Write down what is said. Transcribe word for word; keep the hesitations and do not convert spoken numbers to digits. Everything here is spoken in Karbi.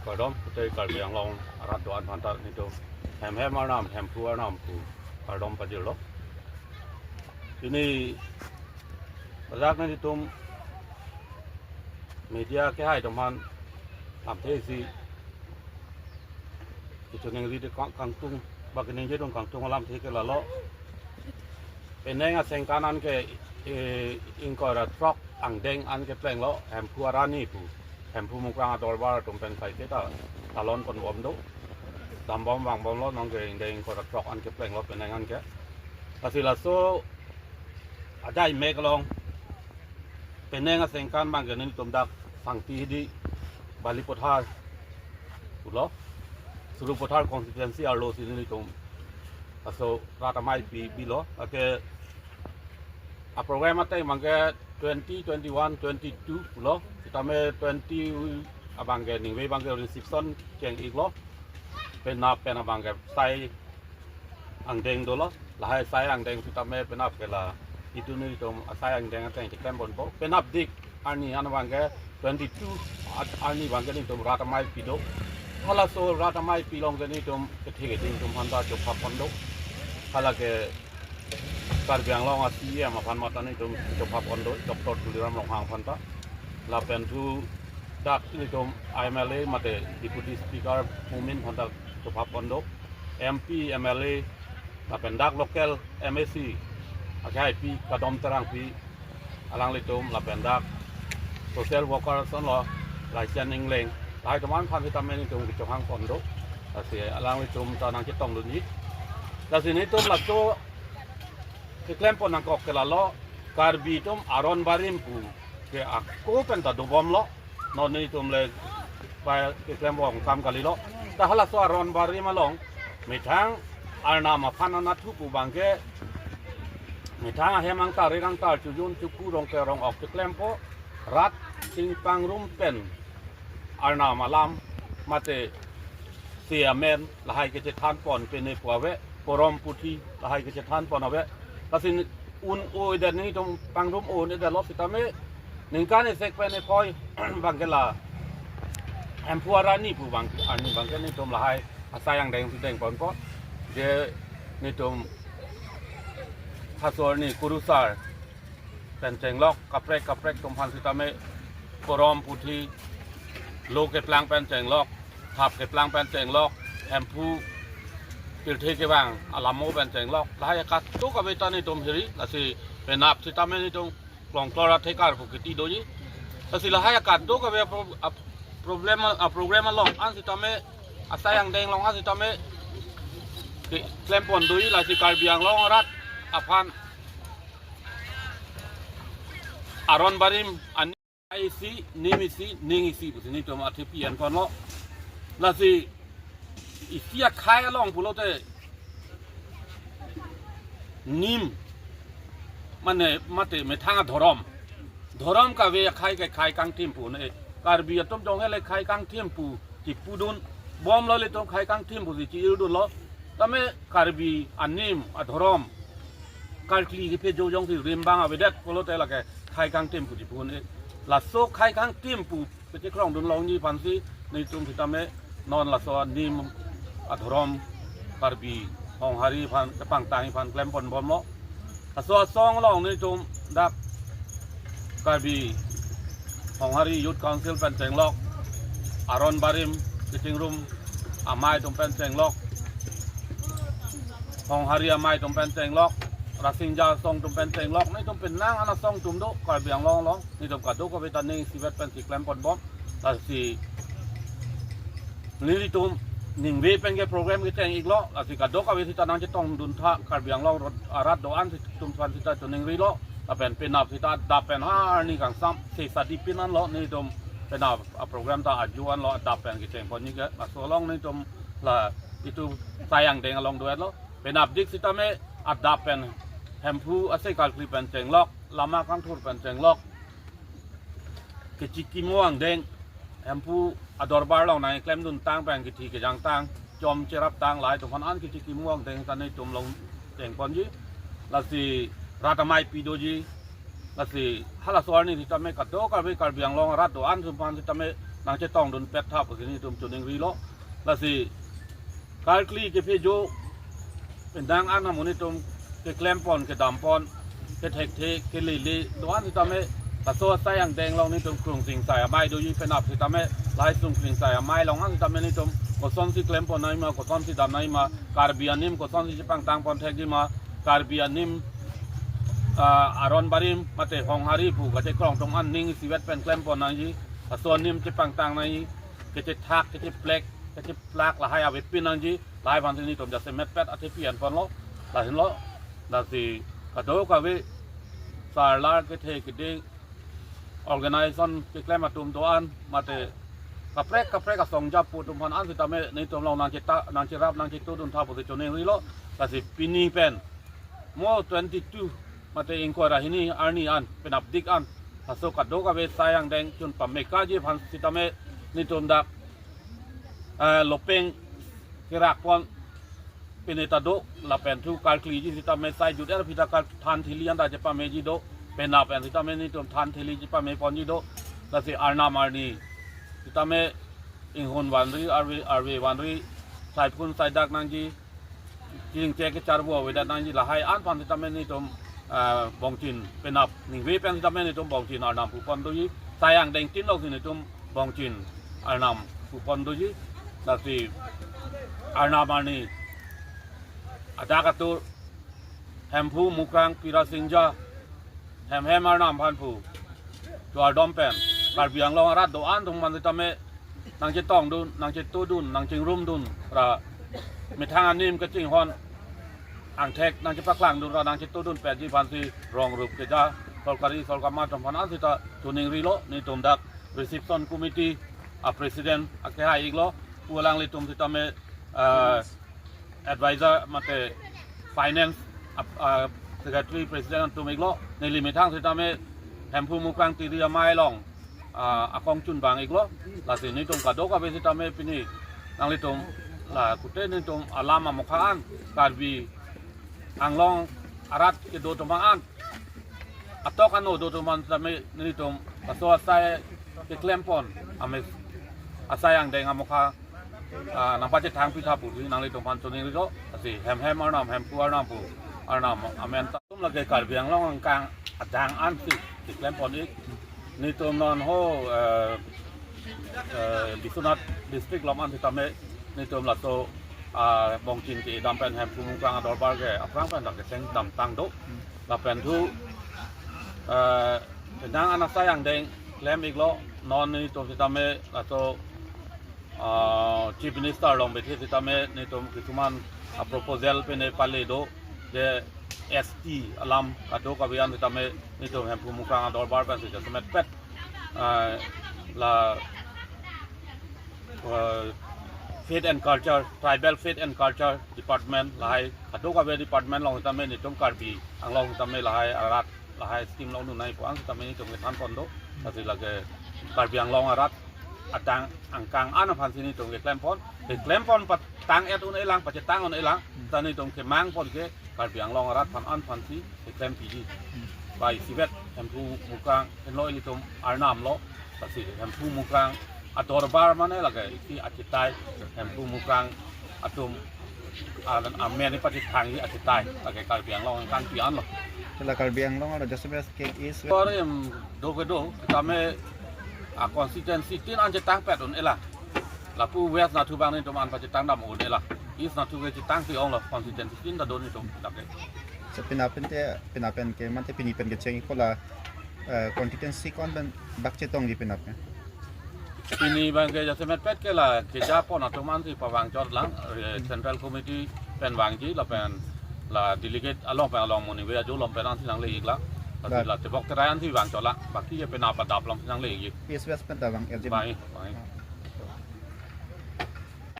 Kardom, pute Karbi Anglong arat do-an aphan ta nelitum hem hem Arnam, Hemphu Arnam pu kardom pajirlo. Pini pajak nelitum media kehai atum aphan lamthe isi ichuning ri de kang-, kangtung, bagi ningje dong kangtung alamthe ke lalo. Penang asengkan an ke, eh, ingkoi ra throk angdeng an keplenglo, Hemphu arani pu. Hemphu Mukrang adorbar atum pen kaike ta talon ponbom do. Dambom vangbomlo, nonke ingdeng ingkoi ra throk an keplenglo penang an ke. Lasi laso ajai mek along penang asengkan abang ke nelitum dak Sangti hidi Balipathar pulo, Sarupathar constituency arlo si nelitum laso rat amei pi bilo. Ake a program ateng abang ke twenty, twenty-one, twenty-two pulo, sitame twenty abang ke ningve abang ke reception cheng-iklo. Penap pen abang ke sai angdeng dolo, lahai sai angdeng sitame penap ke la itum nelitum asai angdeng ateng keklem ponpo. Penap dik arni an abang ke twenty-two at-, arni abang ke nelitum rat amei pi do. Halaso rat amei pi along ke nelitum kethe keding atum aphan ta chopha pon do. Hala ke Karbi Anglong a C E M aphan mate nelitum chopha pon do, Doctor Tuliram Ronghang aphan ta. Lapen thu dak nelitum M L A mate Deputy Speaker Momin aphan ta chopha pon do. M P, M L A, lapen dak local M A C, akehaipi Kadom Terangpi, alanglitum, lapen dak social worker asonlo, Laisian Engleng, lahai atum aphan sitame nelitum kechonghang pon do. Lasi alanglitum ta nangchetong dunji. Lasi nelitum laso keklem pon nangkok ke lalo, Karbi atum aron barim pu ke ako pen ta dobomlo. Non nelitum le pai keklem bom kam kalilo. Ta halaso aron barim along methang Arnam aphan anatthu pu abang ke, methang ahem angtar, rir angtar, chojun chokur, rongke rong-ok keklempo, rat chingpangrum pen Arnam alam mate se amen lahai kechethan pon pene pu ave, porom puthi lahai kechethan pon ave. Lasi un-o-edet, nelitum pangrum-o-edetlo sitame ningkan isi pen iphoi abang ke la Hemphu arani pu abang, arni abang ke nelitum lahai asai angdeng si deng ponpo. Je nelitum halaso arni kurusar pen chenglok, kaprek kaprek atum aphan sitame porom puthi, lo keplang pen chenglok, thap keplang pen chenglok, Hemphu pirthe kevang alamo pen chenglok, lahai kadokave ta nelitum hiri. Lasi penap sitame nelitum Klongklor athekar pu kiti doji. Lasi lahai kadokave pro-, ap-, problem a, program along an sitame, asai angdeng along an sitame keklem pon doji. Lasi Karbi Anglong arat aphan aron barim an isi, nim isi, ning isi pusi nelitum athepi an ponlo. Lasi isi akhei along pulote nim mane mate methang adhorom. Dhorom kave akhei ke khei kangthim pu ne. Karbi atum jong hele khei kangthim pu chipudun bomlo, ilitum khei kangthim pusi chi-irdunlo. Tame Karbi anim adhorom karkli kephe jo jongsi rimbang avedet pulote lake khei kangthim pu chipu ne. Laso khei kangthim pu pechekrongdun longji aphansi nelitum sitame non laso anim adhorom Karbi Honghari aphan kepangtang aphan klem ponbomlo. Laso asong along nelitum dak Karbi Honghari Youth Council pen chenglok, aron barim kachingrum amei atum pen chenglok, Honghari amei atum pen chenglok, Rasinja asong atum pen chenglok, nelitum penang an asong atum do Karbi Anglong along, nelitum kadokave ta ning isivet pensi klem ponbom. Lasi nelitum ningve pen ke program kecheng-iklo, lasi kadokave sita nangchetongdun tha, Karbi Anglong arat do-an atum aphan sita chuning rilo, lapen penap sita adap pen ha arni kangsam se sadi pin anlo, nelitum penap aprogram ta ajo anlo adap pen kecheng ponji ke. Laso along nelitum la itum asai angdeng along do-etlo. Penap dik sitame adap pen Hemphu asai karkli pen chenglok, lama kangthur pen chenglok, kechikimo angdeng, Hemphu adorbar along nangklemdun tang pen kethi kejang tang, chom cherap tang, lahai atum aphan an kechikimo angdeng ta nelitum along cheng ponji. Lasi rat amei pi doji. Lasi halaso arni sitame kadokave Karbi Anglong arat do-an atum aphan sitame nangchetongdun pet tha pusi nelitum choningrilo. Lasi karkli kephe jo pen dang an amonit atum keklempon, kedampon, kethekthe, kelele do-an sitame, laso asai angdeng along nelitum Krungsing Sai Amei doji, penap sitame lahai Sungkling Sai Amei along an sitame nelitum kosonsi klempon nangji ma, kosonsi dam nangji ma, Karbi anim kosonsi chepangtangpon thekji ma, Karbi anim, ah, aron barim mate honghari pu kachekrong atum an ning isivet pen klempon nangji, laso anim chepangtang nangji, kechethak, kecheplek, kecheplak lahai avepin nangji, lahai aphansi nelitum jasemet pet athepi enponlo, lahenlo, lasi kadokave sarlar kethe kiding organization keklem atum do-an mate kaprek kaprek asong japo atum aphan an sitame nelitum along nangcheta, nangcherap, nangchetodun tha pusi choningrilo, lasi pini pen mo twenty-two mate ingkoi ra hini arni an penapdik an laso kadokave asai angdeng chun pamekaji aphan sitame nelitum dak, eh, lopeng kerakpon pine ta do, lapen thu karkliji sitame sai jut er aphi ta kar than thili anta chepameji do, penap pen sitame nelitum than thili chepameponji do, lasi arnam arni sitame inghun vanri, arve, arve vanri, saiphun saidak nangji, chingche kecharvo avedet nangji, lahai an aphan sitame nelitum, ah, bongchin penap ningve pen sitame nelitum bongchin arnam pupon doji, sai angdeng tin alongsi nelitum bongchin arnam pupon doji, lasi arnam arni adak atur Hemphu Mukrang Pirasingja hem hem arnam aphan pu kardom pen Karbi Anglong arat do-an atum aphan sitame nangchetongdun, nangchetodun, nangchingrumdun ra methang anim kachinghon angthek nangchepaklangdun ra nangchetodun petji aphansi rong rup keja sorkari sorkar atum aphan an sita choningrilo, nelitum dak reception committee a president akehai iklo, pu alanglitum sitame, ah, advisor mate finance ap-, ah, secretary president atum iklo, neli methang sitame Hemphu Mukrang Tiri Amei along, ah, akong chunbang iklo, lasi nelitum kadokave sitame pini nanglitum la kute nelitum alam amokha an Karbi Anglong arat kedo atum an, atok ano do atum an sitame nelitum laso asai keklempon ame asai angdeng amokha, ah, nangpachethang pitha pusi nanglitum aphan choningrilo, lasi hem hem arnam, Hemphu arnam pu arnam amen ta. Nelitum lake Karbi Anglong angkang adang ansi keklempon ik. Nelitum non ho, eh, eh, Biswanath district along an sitame nelitum laso, ah, bongchin kedam pen Hemphu Mukrang adorbar ke aphrang pen dak kecheng damtang do. Lapen thu, eh, penang an asai angdeng klem iklo, non nelitum sitame laso, ah, Chief Minister along bethe sitame nelitum kisuman, ah, proposal pine pale do, je S T alam kadokave an sitame nelitum Hemphu Mukrang adorbar pensi jasemet pet, ah, la, ah, Faith and Culture, Tribal Faith and Culture Department lahai kadokave department along sitame nelitum Karbi Anglong sitame lahai arat lahai scheme along dun nangji pu an sitame nelitum kethanpon do. Lasi lake Karbi Anglong arat adang angkang an aphansi nelitum keklempon. Keklempon patang et un-elang, pachetang un-elang, ta nelitum kemangpon ke Karbi Anglong arat aphan an aphansi keklem piji. Bai isivet Hemphu Mukrang henlo ilitum arnam lo, lasi Hemphu Mukrang adorbar mane lake isi achetai, Hemphu Mukrang atum a-, amen ipachethangji achetai, lake Karbi Anglong angkang pi an lo. Sila Karbi Anglong alo jasemet ke East West. Or em do kedo, sitame a constituency tin an chetang pet un-elang. Lapu West nathu abang nelitum an pachetang dam un-elang. East nathu ke chetang pi ong lo, constituency tin ta do nelitum lake. So penap pen te, penap pen ke mate pini pen kecheng pu la, eh, constituency ko-an pen bak chetongji penap ke? Pini abang ke jasemet pet ke la kejapon atum ansi pavangchot lang, eh, Central Committee pen vangji lapen la delegate along pen along moningve ajo along pen ansi nangle ik lang. Lasi Ba- la tebok terai ansi vangchot lang. Baki je penap adap alongsi nangle ikji. East West pen ta vang, L J P. Bang, bang.